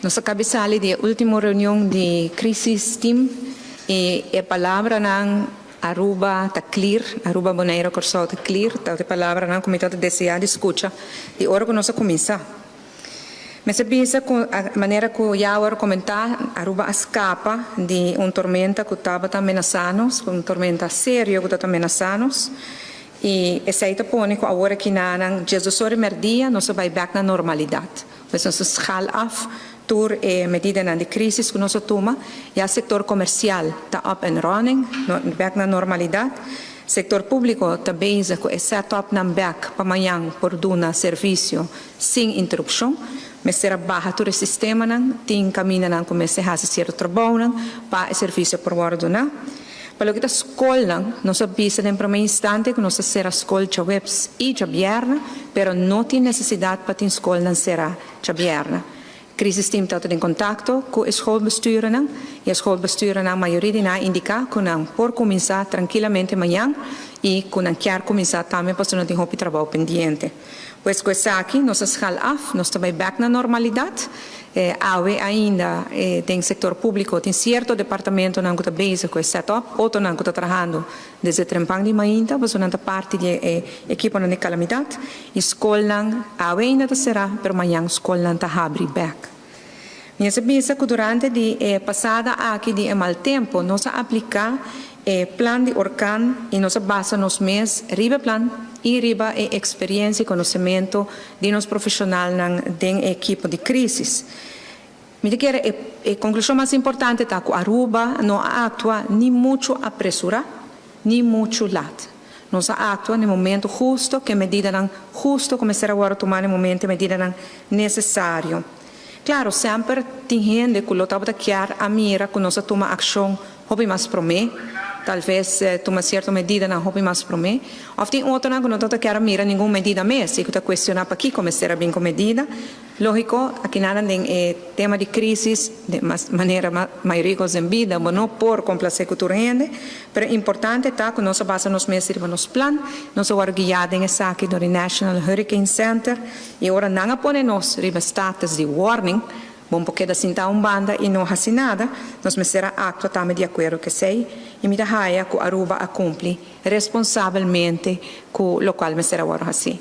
Nos a caba di sali di ultimo reunion di crisis team y e palabranan "Aruba ta clear, Aruba, Bonaire, Corsou ta clear", ta e palabranan cu mi ta desea di scucha di ora cu nos a cuminsa. Mester bisa cu e manera cu ya a comenta, Aruba a scapa di un tormenta cu tabata menasando nos, un tormenta serio cu tabata menasando nos. Y esey ta pone cu awor aki na 12 or merdia nos a bay back na normalidad. Pues nos a schaal af tur e medidanan di crisis cu nos a tuma. Y e sector comercial ta up and running, no, back na normalidad. Sector publico ta bezig cu e set-up nan back pa mañan por duna servicio sin interupcion. Mester a baha tur e sistemanan, tin camindanan cu mester haci cierto trabounan pa e servicio por wordo duna. Pa loke ta scolnan, nos a bisa den prome instante cu nos ta cera scol diahuebs y diabierna, pero no tin necesidad pa tin scolnan cera diabierna. Crisis team ta den contacto cu e schoolbesturen y e schoolbesturen, mayoria di nan a indica cu nan por cuminsa trankilamente mañan y cu nan kier cuminsa tambe pasobra nan tin hopi trabou pendiente. Pues cu esaki, nos a schaal af, nos ta back na normalidad. Awe ainda den sector publico tin cierto departamentonan cu ta bezig cu e setup, otronan cu ta trahando desde trempan di mainta, pasobra nan ta parti di ekipo di calamidad. Y scolnan awe ainda ta cera, pero mañan scolnan ta habri back. Mi bisa cu durante di pasada aki di mal tempo, nos a aplica plan di orkan y nos a basa nos mes riba plan y riba e experiencia y conocimento di nos profesionalnan den ekipo di crisis. Mi ta kere e conclusion mas importante ta cu Aruba no a actua ni mucho apresura, ni mucho laat. Nos a actua na momento husto, cu e medidanan husto cu mester a tuma na momento, medidanan necesario. Claro, semper tin hende cu lo tabata kier a mira cu nos a tuma accion hopi mas prome, talvez tuma cierto medidanan hopi mas prome, of tin otronan cu no tabata kier mira ningun medida mes, y cu ta cuestiona pakico mester a bin cu medida. Logico, aki nan den tema di crisis, di mas manera mayoria den bida, bo no por complace cu tur hende, pero importante ta cu nos a basa nos mes riba nos plan, nos a wordo guia den esaki door National Hurricane Center, y ora nan a pone nos riba status di warning, bo no por keda sinta un banda y no haci nada, nos mester a actua tambe di acuerdo cu esey, y mi ta haya cu Aruba a cumpli responsabelmente cu loke mester a wordo haci.